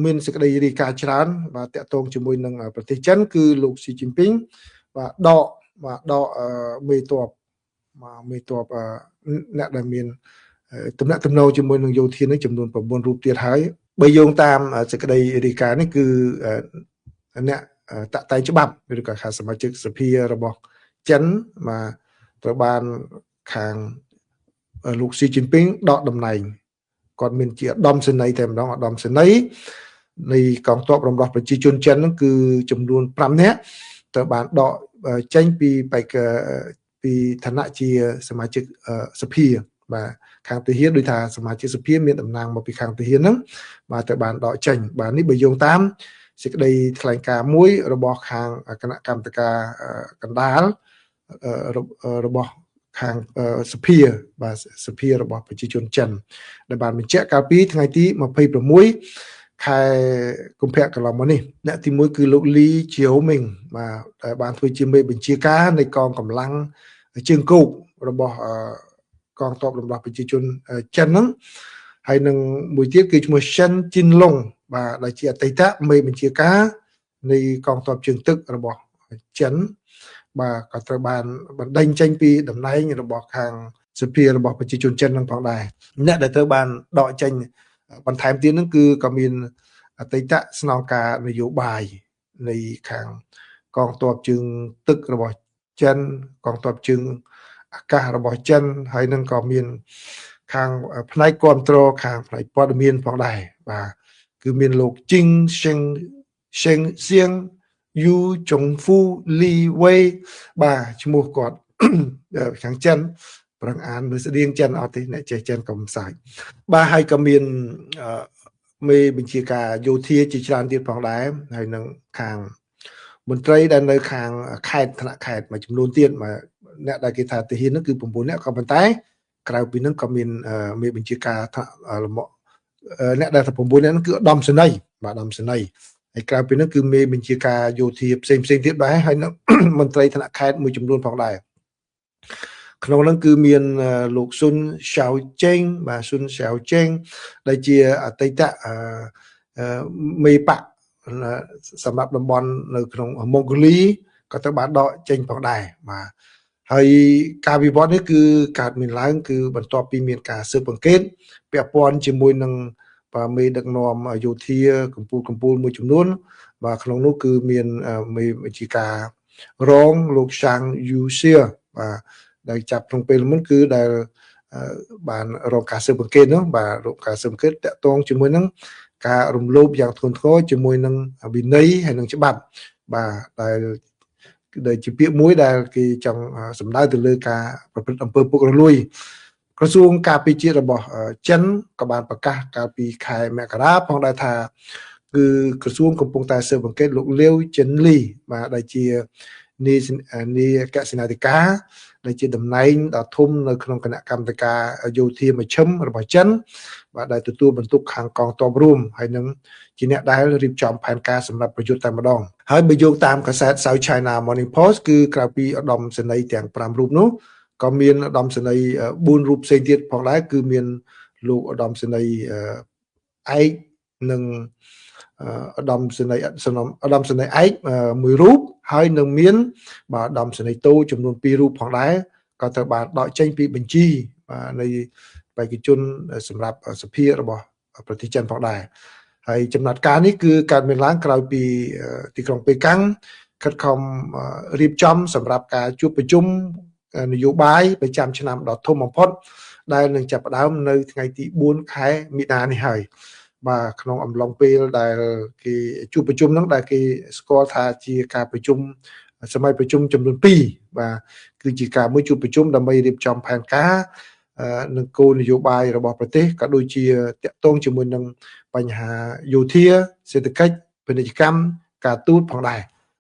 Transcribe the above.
មានសេចក្តីរាយការណ៍ច្រើន បាទតាក់ទងជាមួយនឹងប្រទេសចិន គឺលោកស៊ីជីនពីង បាទដកបាទដកមេតបបាទមេតបអ្នកដែលមានទំនាក់ទំនងជាមួយនឹងយោធានឹងចំនួន9រូបទៀតហើយ។ បើយោងតាមសេចក្តីរាយការណ៍នេះ គឺអ្នកតាក់តែងច្បាប់ ឬក៏ខាងសមាជិកសភារបស់ចិន បាទត្រូវបានខាងលោកស៊ីជីនពីងដកតំណែង គាត់មានជាឧត្តមសេនីយ៍តែម្ដង ឧត្តមសេនីយ៍នៃកងទ័ពរំដោះប្រជាជនចិនហ្នឹង គឺចំនួន5នាក់ ត្រូវបានដកចេញពីបេក្ខពីឋានៈជាសមាជិកសភា បាទខាងទាហាន ដូចថាសមាជិកសភាមានតំណាងមកពីខាងទាហានហ្នឹង បាទត្រូវបានដកចេញ។ បាទនេះបើយោងតាមសេចក្តីថ្លែងការណ៍មួយរបស់ខាងគណៈកម្មការកណ្ដាលរបស់ខាងសភា បាទសភារបស់ប្រជាជនចិន ដែលបានបញ្ជាក់កាលពីថ្ងៃទី26ខែកុម្ភៈកន្លងមកនេះ។ អ្នកទី1គឺលោកលីជាអូមីង បាទដែលបានធ្វើជាមេបញ្ជាការនៃកងកម្លាំងជើងគោករបស់កងទ័ពរំដោះប្រជាជនចិនហ្នឹង ហើយនឹងមួយទៀតគឺឈ្មោះសិនជីនឡុង បាទដែលជាអតីតមេបញ្ជាការនៃកងទ័ពជើងទឹករបស់ចិន បាទក៏ត្រូវបានបណ្ដេញចេញពីតំណែងរបស់ខាងសភារបស់ប្រជាជនចិននឹងផងដែរ។ អ្នកដែលត្រូវបានដកចេញបន្ថែមទៀតហ្នឹង គឺក៏មានអតីតស្នងការនយោបាយនៃខាងកងទ័ពជើងទឹករបស់ចិន កងទ័ពជើងអាកាសរបស់ចិន ហើយនឹងក៏មានខាងផ្នែកគ្រប់គ្រងខាងផ្នែកព័ត៌មានផងដែរ បាទគឺមានលោកជីងសឹងសឹងសៀងយូចុងហ្វូលីវេ បាទឈ្មោះគាត់ខាងចិន ប្រឹងអានមើលស្តៀងចិនអត់ទេ អ្នកចេះចិនកុំសាច់។ បាទហើយក៏មានមេបញ្ជាការយោធាជាច្រើនទៀតផងដែរ ហើយនឹងខាងមន្ត្រីដែលនៅខាងខេត្តថ្នាក់ខេត្តមួយចំនួនទៀត។ មកអ្នកដែលគេថាទាហានហ្នឹងគឺ9នាក់ ក៏ប៉ុន្តែក្រៅពីហ្នឹងក៏មានមេបញ្ជាការថ្នាក់លំអ្នកដែលថា9នាក់ហ្នឹងគឺឧត្តមសេនីយ៍ បាទឧត្តមសេនីយ៍ ហើយក្រៅពីហ្នឹងគឺមេបញ្ជាការយោធាផ្សេងផ្សេងទៀតដែរ ហើយនឹងមន្ត្រីថ្នាក់ខេត្តមួយចំនួនផងដែរ។ ក្នុងហ្នឹងគឺមានលោកស៊ុនឆៅចេង បាទស៊ុនឆៅចេង ដែលជាអតីតមេបកសម្រាប់តំបន់នៅក្នុងម៉ុងហ្គូលី ក៏ត្រូវបានដកចេញផងដែរ។ បាទហើយការវិវត្តនេះគឺកើតមានឡើង គឺបន្ទាប់ពីមានការស៊ើបអង្កេតពាក់ព័ន្ធជាមួយនឹងបាទមេដឹកនាំយោធាកម្ពុជាកម្ពុជាមួយចំនួន បាទក្នុងនោះគឺមានមេបញ្ជាការរងលោកឆាងយូសៀ បាទដែលចាប់ក្នុងពេលមុន គឺដែលបានរងការស៊ើបអង្កេតនោះ បាទរងការស៊ើបអង្កេតតាក់ទងជាមួយនឹងការរំលោភយ៉ាងធ្ងន់ធ្ងរជាមួយនឹងវិន័យហើយនឹងច្បាប់ បាទដែលជាពាក្យមួយដែលគេចង់សម្ដៅទៅលើការប្រព្រឹត្តអំពើពុករលួយ។ ក្រសួងការពារជាតិរបស់ចិនក៏បានប្រកាសកាលពីខែមករាផងដែរថា គឺក្រសួងកំពុងតែស៊ើបអង្កេតលោកលាវចិនលី បាទដែលជានាយនាយកសេនាធិការ ដែលជាតំណែងដ៏ធំនៅក្នុងគណៈកម្មការយោធាមជ្ឈិមរបស់ចិន បាទដែលទទួលបន្ទុកខាងកងទ័ពរួម ហើយនឹងជាអ្នកដែលរៀបចំផែនការសម្រាប់ប្រយុទ្ធតែម្ដង។ ហើយបើយោងតាមកាសែត South China Morning Post គឺក្រៅពីឧត្តមសេនីយ៍ទាំង5រូបនោះ ក៏មានឧត្តមសេនីយ៍4រូបផ្សេងទៀតផងដែរ គឺមានលោកឧត្តមសេនីយ៍ឯកនិងឧត្តមសេនីយ៍ឧត្តមសេនីយ៍ឯកមួយរូប ហើយនឹងមានបាទឧត្តមសេនីយ៍តូចំនួន2រូបផងដែរ ក៏ត្រូវបានដកចេញពីបញ្ជីបាទនៃបេក្ខជនសម្រាប់សភារបស់ប្រទេសចិនផងដែរ។ ហើយចំណាត់ការនេះគឺកើតមានឡើងក្រោយពីទីក្រុងប៉េកាំងខិតខំរៀបចំសម្រាប់ការជួបប្រជុំនយោបាយប្រចាំឆ្នាំដ៏ធំបំផុត ដែលនឹងចាប់ផ្ដើមនៅថ្ងៃទី4ខែមីនានេះហើយ។ បាទក្នុងអំឡុងពេលដែលគេជួបប្រជុំហ្នឹង ដែលគេស្គាល់ថាជាការប្រជុំសម័យប្រជុំចំនួន2 បាទគឺជាការមួយជួបប្រជុំដើម្បីរៀបចំផែនការនិងគោលនយោបាយរបស់ប្រទេស ក៏ដូចជាតាក់ទងជាមួយនឹងបញ្ហាយោធា សេដ្ឋកិច្ច ពាណិជ្ជកម្ម ការទូតផងដែរ។